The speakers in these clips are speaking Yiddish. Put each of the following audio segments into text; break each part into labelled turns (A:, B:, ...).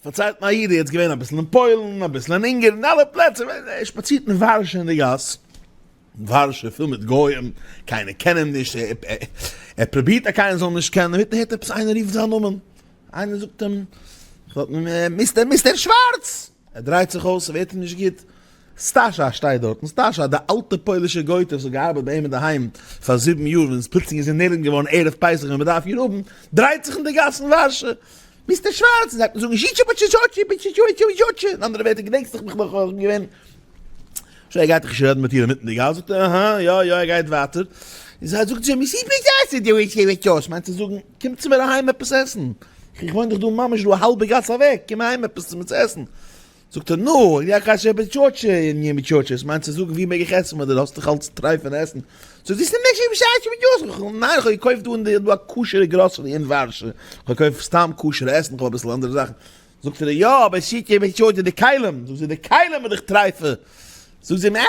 A: פארציילט מיר א איד ער איז געווען אביסל אין פוילן, אביסל אין אונגערן, אין אלע פלעצער, ער שפאצירט אין ווארשע אין די גאס, ווארשע פול מיט גוים, קיינער קען אים נישט, ער פרובירט אז קיינער זאל אים נישט קענען, אינמיטן הערט ער עפעס איינער רופט זיין נאמען, איינער זאגט אים, mister mister שווארץ! ער דרייט זיך אויס, ס'ווערט אים נישט גוט, סטאשא שטייט דארטן, סטאשא די אלטע פוילישע גויטע וואס האט געארבעט ביי אים אינדערהיים פאר זיבן יאר, ווען פלוצלינג איז זי נעלם געווארן ערב פסח ווען מ'דארף איר האבן, דרייט זיך אין די גאסן ווארשע, mister שווארץ! און זי הייבט אן זאגן זשיטשע באטשע זשאטשע, אין אנדערע ווערטער געדענקסט דאך מיך נאך, איך בין געווען. שוין ער גייט דאך נישט רעדן מיט איר אינמיטן די גאס, זאגט ער אהא יא יא ער גייט ווייטער, און זי זאגט צו אים מיינט צו זאגן קום צו מיר אהיים עפעס עסן, איך וואוין דאך דא ממש דא א האלבע גאס אוועק, קום אהיים עפעס צו עסן, זאגט ער נו, מיינט צו זאגן ווי מעג איך עסן ביי דיר, האסט דאך אלץ טרייפענע עסן, זאגט זי ניין איך האב געקויפט דא אין די דא א כשר'ע גראסערי אין ווארשע, איך האב געקויפט סתם כשר'ע עסן, איך האב אביסל אנדערע זאכן, זאגט ער יא אבער שיטה מיט שוטה די כלים, זאגט זי די כלים איז דאך טרייפה, זאגט זי אים אה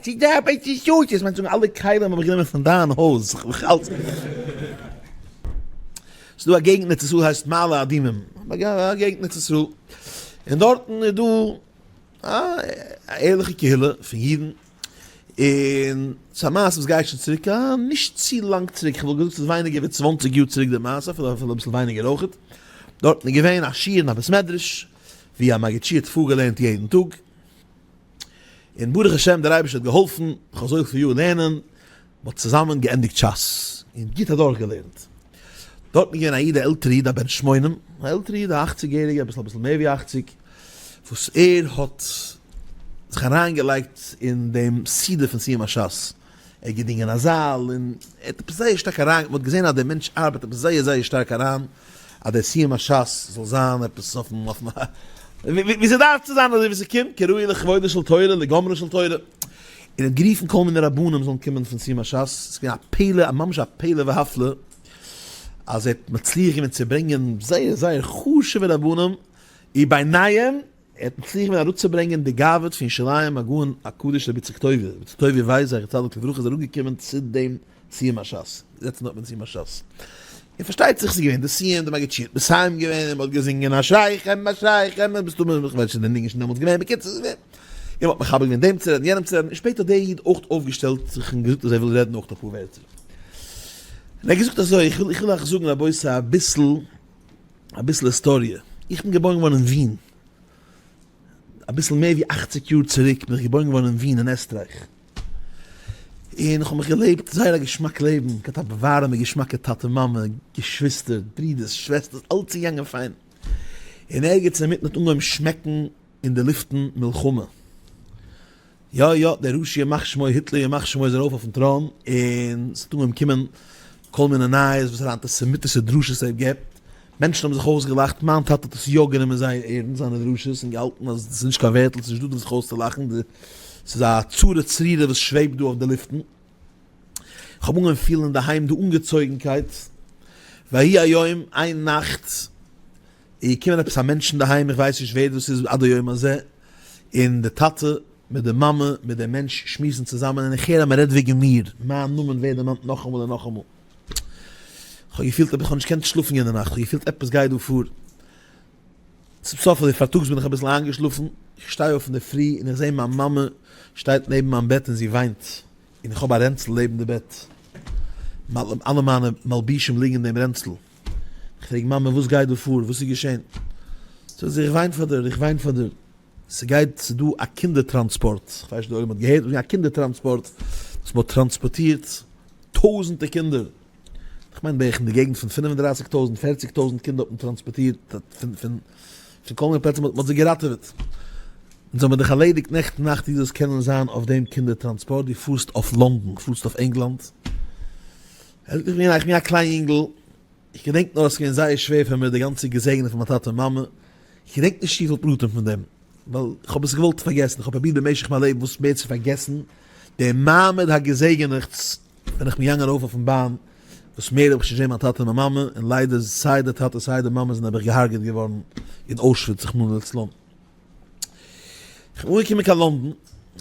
A: שיטה מיט שוטה, עס מיינט זאגן אלע כלים האב איך גענומען פון דיין הויז, ס'איז דא א געגנט אין ארץ ישראל הייסט מעלה אדומים, א געגנט אין ארץ ישראל, און דארטן איז דא א ערליכע קהילה פון אידן, און ס'איז א מעשה וואס גייט שוין צוריק א נישט צו לאנג צוריק, כ'וואלט געזאגט ס'איז ווייניגער ווי צוואנציג יאר צוריק די מעשה, אפילו אביסל ווייניגער אויכעט, דארטן איז געווען א שיעור אין א בית מדרש, ווי א מגיד שיעור האט פארגעלערנט יעדן טאג, און ברוך השם דער אייבערשטער האט געהאלפן, נאך אזויפיל יאר לערנען, מ'האט צוזאמען געענדיגט שס, און גוט אדורכגעלערנט. דארטן איז געווען א איד א עלטערע איד א בן שמונים, א עלטערע איד א אכציג יעריגער אביסל אביסל מער ווי אכציג, וואס ער האט זיך אריינגעלייגט אין דעם סדר פון סיום השס, ער האט געדינגען א זאל, און ער האט עפעס זייער שטארק אריין, מ'האט געזען אז דער מענטש ארבעט עפעס זייער זייער שטארק אריין, אז דער סיום השס זאל זיין עפעס אויפן אויפן ווי ס'דארף צו זיין אזוי ווי ס'קומט כראוי לכבודה של תורה לגומרה של תורה, און ער האט גערופן כל מיני רבנים זאלן קומען פון סיום השס, ס'איז געווען א פלא, ממש א פלא והפלא, אז ער האט מצליח געווען צו ברענגען זייער זייער חשוב'ע רבנים, וביניהם ער האט מצליח געווען אראפצוברענגען די גאבד פון ירושלים הגאון הקדוש רבי יצחק טובי', רבי יצחק טובי' ווייס זכר צדיק לברכה איז אראפגעקומען צו דעם סיום השס, זעצן דארט ביים סיום השס, און פארשטייט זיך ס'איז געווען די סיום, די מגיד שיעור האט מסיים געווען און מ'האט געזינגען אשריכם אשריכם, מסתמא איך ווייס נישט די ניגון איז שוין דעמאלטס געווען, בקיצור ס'איז געווען, און מ'האט מכבד געווען דעם צו רעדן יענעם צו רעדן, און שפעטער האט דער איד אויך אויפגעשטעלט זיך און געזאגט אז ער וויל רעדן אויך אפאר ווערטער, און ער האט געזאגט אזוי, איך וויל אייך זאגן רבותי אביסל אביסל היסטאריע, איך בין געבוירן געווארן אין ווין, אביסל מער ווי אכציג יאר צוריק בין איך געבוירן געווארן אין ווין אין עסטרייך, און איך האב מיך געלעבט זייער א געשמאק לעבן, געהאט א ווארעמע געשמאקע טאטע מאמע, געשוויסטער, ברידערס, שוועסטערס, אלץ איז געגאנגען פיין, און ערגעץ אינמיטן האט אנגעהויבן שמעקן אין די לופטן מלחמה, יא יא, דער רשע ימח שמו היטלער ימח שמו איז ארויף אויפן טראן, און ס'האט אנגעהויבן קומען כל מיני נייעס וואסערע אנטיסעמיטישע דרשות ער געבט, מענטשן האבן זיך אויסגעלאכט, מיין טאטע האט עס יא גענומען זייער ערנסט זיינע דרשות און געהאלטן אז ס'איז נישט קיין ווערטל, ס'איז נישט דא דא זיך אויסצולאכן, ס'איז א צרה צרורה וואס שוועבט דא אויף די לופטן. כ'האב אנגעהויבן פילן אינדערהיים די אנגעצויגנקייט, ויהי היום, איין נאכט איז געקומען עפעס א מענטש אינדערהיים, איך ווייס נישט ווער דאס איז עד היום הזה, און די טאטע מיט די מאמע מיט דעם מענטש שמועסן צוזאמען און איך הער אז מען רעדט וועגן מיר, מיין נאמען ווערט דערמאנט נאכאמאל און נאכאמאל. איך האב געפילט עפעס, איך האב נישט געקענט שלאפן יענע נאכט, איך האב געפילט עפעס גייט דא פאר. צום סוף אזוי פארטאגס בין איך אביסל איינגעשלאפן, איך שטיי אויף אינדערפרי און איך זע מיין מאמע שטייט נעבן מיין בעט און זי וויינט, און איך האב א רענצל לעבן די בעט, אלע מיינע מלבישים ליגן אין דעם רענצל. איך פרעג מאמע וואס גייט דא פאר, וואס איז געשען? זאגט זי איך וויין פאר דיר, איך וויין פאר דיר, ס'גייט, ס'איז דא א קינדער טראנספארט, איך ווייס נישט די עולם האט געהערט, א קינדער טראנספארט וואס מ'האט טראנספארטירט טויזענטער קינדער, איך מיין בערך אין די געגנט פון פינף און דרייסיג טויזענט, פערציג טויזענט קינדער האט מען טראנספארטירט פון פון פון כל מיני פלעצער, מ'האט זיי געראטעוועט. אונז האבן דיך ערלעדיגט נעכטן נאכט דו זאלסט קענען זיין אויף דעם קינדער טראנספארט, דו פארסט אויף לונדון, פארסט אויף ענגלאנד. איך בין איך בין א קליין יונגל, איך געדענק נאר אז ס'איז געווען זייער שווער פאר מיר די גאנצע געזעגענען פון מיין טאטע און מאמע, איך געדענק נישט צופיל פרטים פון דעם, ווייל איך האב עס געוואלט פארגעסן, איך האב פרובירט במשך מיין לעבן וואס מער צו פארגעסן דעם מעמד הגעזעגענעכטס ווען איך בין געגאנגען ארויף אויפן באן, וואס מער האב איך נישט געזען מיין טאטע און מיין מאמע, און ליידער סיי דער טאטע סיי די מאמע זענען נעבעך געהארגעט געווארן אין אוישוויץ רחמנא לצלן. כ'בין אנגעקומען קיין לונדון,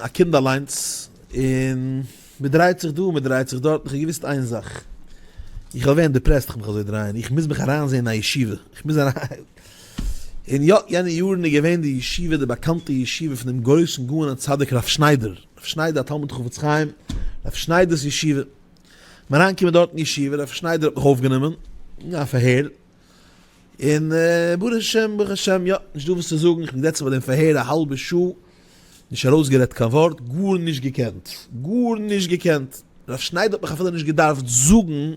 A: א קינד אליינס, און מ'דרייט זיך דא און מ'דרייט זיך דארט, און כ'האב געוואוסט איין זאך, איך וועל ווערן depressed איך מיך אזוי דרייען, איך מוז מיך אריינזעהן אין א ישיבה, איך מוז אריין. און יא, יענע יארן איז געווען די ישיבה די באקאנטע ישיבה פון דעם גרויסן גאון הצדיק רב שניידער, רב שניידער א תלמיד חפץ חיים, רב שניידער'ס ישיבה. כ'בין אריינגעקומען דארט אין ישיבה, רב שניידער האט מיך אויפגענומען, אין א פארהער, און ברוך השם, ברוך השם, יא, נישט דא וואס צו זאגן, איך בין געזעצן ביי דעם פארהער א האלבע שעה, נישט ארויסגערעדט קיין ווארט, גארנישט געקענט, גארנישט געקענט, רב שניידער האט מיך אפילו נישט געדארפט זאגן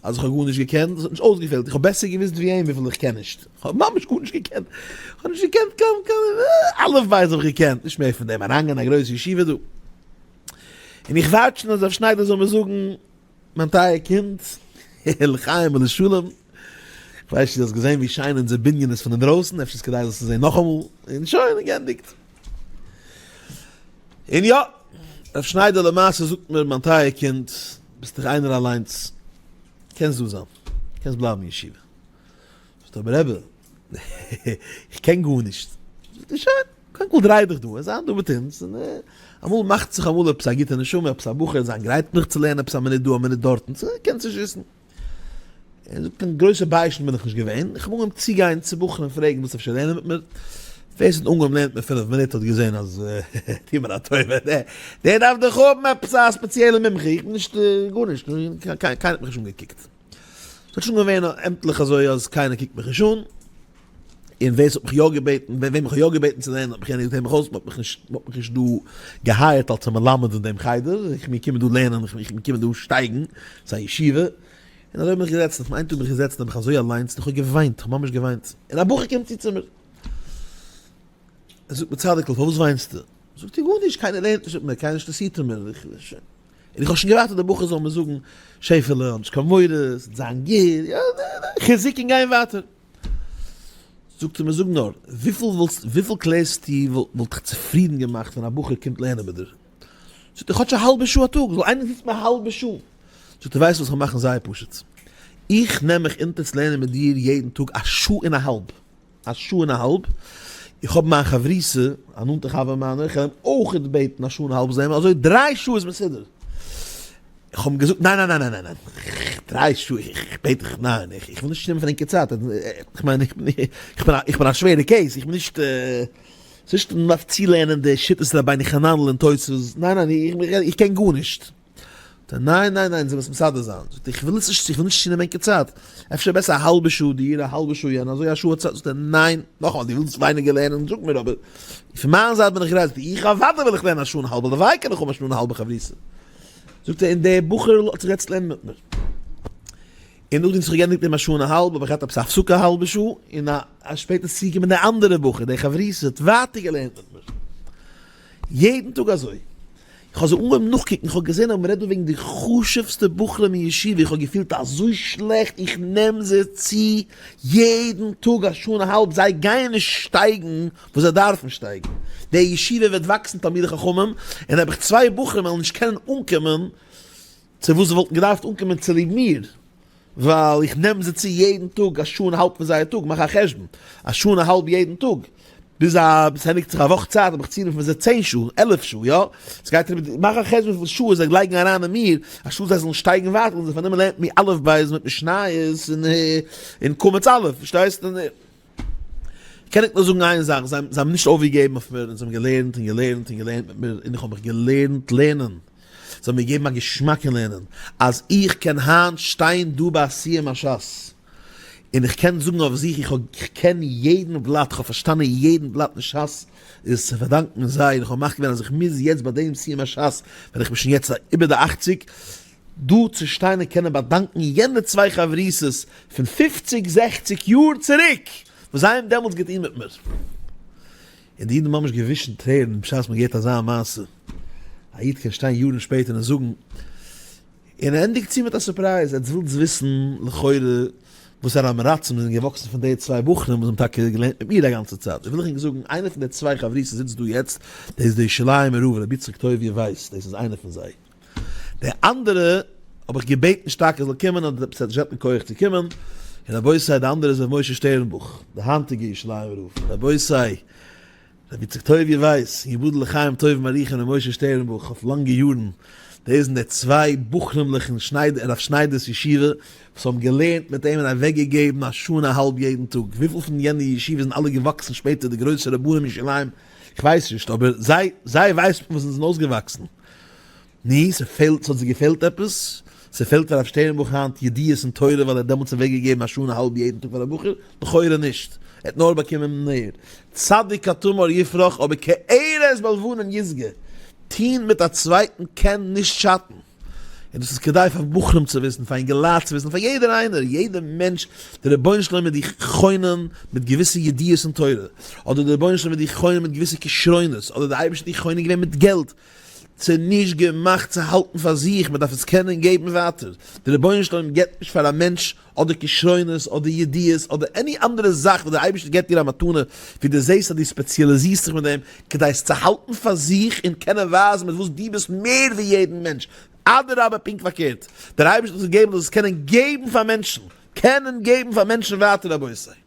A: אז איך האב גארנישט געקענט, עס האט נישט אויסגעפעלט, איך האב בעסער געוואוסט ווי אים וויפיל איך קען נישט, איך האב ממש גארנישט געקענט, איך האב נישט געקענט קיין קיין אלף בית האב איך געקענט, נישט מער פון דעם, אריינגיין אין א גרויסע ישיבה דא, און איך ווארט שוין אז רב שניידער זאל מיר זאגן, מיין טייער קינד, לחיים ולשלום, איך ווייס נישט צו דו האסט געזען ווי שיין אונזער בנין איז פון אינדרויסן, אפשר איז כדאי זאלסט עס זען נאכאמאל, און שוין, און גענדיגט. און יא, רב שניידער למעשה זאגט מיר, מיין טייער קינד, ביסט דאך איינער אליינס, קענסט דא זיין, קענסט בלייבן אין ישיבה. זאגט אבער רבי, איך קען גארנישט. זאגט ער, שוין, קודם כל דריי דיך דא, און זיין דא מיט אונז, און אמאל מאכט זיך אמאל עפעס א גוטע נשמה, עפעס א בחור זיין גרייט מיך צו לערנען עפעס א מינוט דא א מינוט דארטן, קענסט נישט וויסן. ער זאגט קיין גרויסע ביישן בין איך נישט געווען, איך האב אנגעהויבן צוגיין צו בחורים פרעגן ווילסט אפשר לערנען מיט מיר, ווער ס'האט אנגעהויבן לערנען מיט מיר פינף מינוט האט געזען אז טו מיר א טובה, דער דארף דאך האבן עפעס א ספעציעלע מומחה, איך בין נישט גארנישט, קיינער האט מיך נישט אנגעקוקט. ס'האט שוין געווען עמטליך אזוי אז קיינער קוקט מיך נישט אן, און ווער ס'האט מיך יא געבעטן, וועם איך האב יא געבעטן צו לערנען האט מיך יענער געזאגט הער מיך אויס, מ'האט מיך נישט, מ'האט מיך נישט דא געהייערט אלס א מלמד אין דעם חדר, איך בין געקומען דא לערנען, איך בין געקומען דא שטייגן, ס'איז א ישיבה, און אזוי בין איך געזעצן, אויפן איין טאג בין איך געזעצן האב איך אזוי אליינס, און איך האב געוויינט, איך האב ממש געוויינט, און א בחור קומט צו צו מיר, ער זאגט מיר צדיק'ל פארוואס וויינסטו? זאגט ער גארנישט, קיינער לערנט נישט מיט מיר, קיינער אינטערעסירט אין מיר, איך. און איך האב שוין געווארט אז דער בחור זאל מיר זאגן, שעפעלע, האב נישט קיין מורא, עס וועט זיין גוט, יא, חיזוק און גיין ווייטער. זאגט ער מיר, זאג נאר, וויפיל וואלסט, וויפיל קלערסטו וואלט דיך צופרידן געמאכט ווען א בחור קומט לערנען מיט דיר? זאגט ער, כאטש א האלבע שעה א טאג, זאל איינער זיצן א האלבע שעה. זאגט ער, ווייסט וואס, כ'וועל מאכן זייער פשוט, איך נעם מיך אונטער צו לערנען מיט דיר יעדן טאג א שעה און א האלב. א שעה און א האלב, איך האב מיין חברותא, א נאנטע חבר מיינער, איך וועל אים אויכעט בעטן א שעה און א האלב זעמל, אזוי דריי שעה איז מסודר. איך האב אים געזאגט, ניין ניין ניין ניין ניין, דריי שעה, איך בעט דיך, ניין, איך וויל נישט נעמען פון ענקער צייט, איך מיין, איך בין א שווערע case, איך בין נישט, ס'איז נישט מ'דארף צולערנען די שיטות רבינו חננאל און תוספות, ניין ניין, איך קען גארנישט. ניין ניין ניין זאל עס מסדר זיין, זאגט ער איך וויל עס נישט איך וויל נישט צונעמען קיין צייט, אפשר בעסער א האלבע שעה דיר א האלבע שעה יענער אזוי א שעה צייט, זאגט ער ניין, נאכאמאל דו ווילסט ווייניגער לערנען זאג מיר אבער פון מיין זייט בין איך גרייט, זאגט ער איך אוודאי וויל איך לערנען א שעה און א האלב הלוואי קען איך האבן א שעה און א האלבע חברותא, זאגט ער און דער בחור האט זיך געזעצט לערנען מיט מיר, און נאכדעם וואס איך האב געענדיגט מיט אים א שעה און א האלב האב איך געהאט עפעס א הפסקה א האלבע שעה, און א שפעטער איז צוגעקומען דער אנדערער בחור דער חברותא האט ווייטער געלערנט מיט מיר, יעדן טאג אזוי. איך האב זיי אנגעהויבן נאכקוקן, איך האב געזען אז מ'רעדט דא וועגן די חשוב'סטע בחורים אין ישיבה, איך האב געפילט אזוי שלעכט, איך נעם זיי צו יעדן טאג א שעה און א האלב, זיי גייען נישט שטייגן וואס זיי דארפן שטייגן, די ישיבה וועט וואקסן תלמידי חכמים, און האב איך צוויי בחורים וועלן נישט קענען אנקומען צו וואס זיי וואלטן געדארפט אנקומען צוליב מיר. ווייל איך נעם זיי צו יעדן טאג א שעה און א האלב פון זייער טאג, מאך א חשבון, א שעה און א האלב יעדן טאג, ביז א ביז ס'ענדיגט זיך א וואך צייט האב איך צונעמען פון זיי צען שעה, 11 שעה, יא? ס'גייט אריבער, מאך א חשבון וויפיל שעות זיי לייגן אריין אין מיר, אנשטאט זיי זאלן שטייגן ווייטער זאלן זיי פארנומען לערנען מיט מיר אלף בית מיט משניות און און קמץ אלף, פארשטייסט? און קען איך נאר זאגן איין זאך, זיי האבן נישט אויפגעגעבן אויף מיר, און זיי האבן געלערנט און געלערנט און געלערנט מיט מיר, און איך האב מיך געלערנט לערנען. זיי האבן מיר געגעבן א געשמאק אין לערנען, אז איך קען היינט שטיין דא ביי א סיום הש"ס, און איך קען זאגן אויף זיך, איך האב, איך קען יעדן בלאט, איך האב פארשטאנען יעדן בלאט אין ש"ס, איז עס צו פארדאנקן זיי, און איך האב מחליט געווען אז איך מוז יעצט ביי דעם סיום הש"ס, ווען איך בין שוין יעצט איבער די אכציג, דא צו שטיין און קענען באדאנקן יענע צוויי חברותות פון פופציג זעכציג יאר צוריק, וואס זיי האבן דעמאלטס געטון מיט מיר. און די אידן האבן ממש געווישן טרערן בשעת מען געהערט אזא מעשה. א איד קען שטיין יארן שפעטער און זאגן, און ער ענדיגט צו מיט א surprise, עטס ווילטס וויסן לכאורה וואס פאר עם הארצים זענען געוואקסן פון די צוויי בחורים וואס האבן טאקע געלערנט מיט מיר א גאנצע צייט, וויל איך ענק זאגן, איינער פון די צוויי חברותות זיצט דא יעצט, דאס איז דער ירושלימ'ער רב רבי יצחק טוביה ווייס, דאס איז איינער פון זיי. די אנדערע האב איך געבעטן שטארק ער זאל קומען, און ער האט נישט געהאט קיין כח צו קומען, און רבותי די אנדערע איז ר' משה שטערנבוך, די היינטיגע ירושלימ'ער רב, רבותי רבי יצחק טוביה ווייס, יבדל לחיים טובים ארוכים ר' משה שטערנבוך אויף לאנגע יארן. דאס זענען די צוויי בחורים'לעך אין שניידער הרב שניידער'ס ישיבה וואס האבן געלערנט מיט אים און אוועקגעגעבן א שעה און א האלב יעדן טאג. וויפיל פון יענע ישיבה זענען אלע געוואקסן שפעטער די גרויסע רבנים אין ירושלים איך ווייס נישט אבער זיי זיי ווייסט מען וואס זיי זענען אויסגעוואקסן. ני, ס'פעלט, ס'האט זיי געפעלט עפעס? ס'פעלט פאר הרב שטערנבוך היינט ידיעות אין תורה ווייל ער האט דעמאלטס אוועק געגעבן א שעה און א האלב יעדן טאג פאר א בחור? לכאורה נישט. ער האט נאר באקומען מער. צדיק כתמר יפרח אבער כארז בלבנון ישגה. טוהן מיט א צווייטן קען נישט שאטן. און דאס איז כדאי פאר בחורים צו וויסן, פאר אינגעלייט צו וויסן, פאר יעדער איינער, יעדער מענטש, דער רבונו של עולם איז דיך חונן מיט געוויסע ידיעות אין תורה, אדער דער רבונו של עולם איז דיך חונן מיט געוויסע כשרונות, אדער דער אייבערשטער איז דיך חונן געווען מיט געלט, ס'איז נישט געמאכט צו האלטן פאר זיך, מען דארף עס קענען געבן ווייטער. דער רבונו של עולם געבט נישט פאר א מענטש אדער כשרונות אדער ידיעות אדער any אנדערע זאך וואס דער אייבערשטער געבט דיר א מתנה ווי דו זעסט אז דו ספעציאליזירסט זיך מיט דעם כדי עס צו האלטן פאר זיך און קענען ווייזן מיט וואס דו ביסט מער ווי יעדן מענטש. אדרבה פונקט פארקערט, דער אייבערשטער האט עס געגעבן זאלסט עס קענען געבן פאר מענטשן, קענען געבן פאר מענטשן ווייטער רבותי.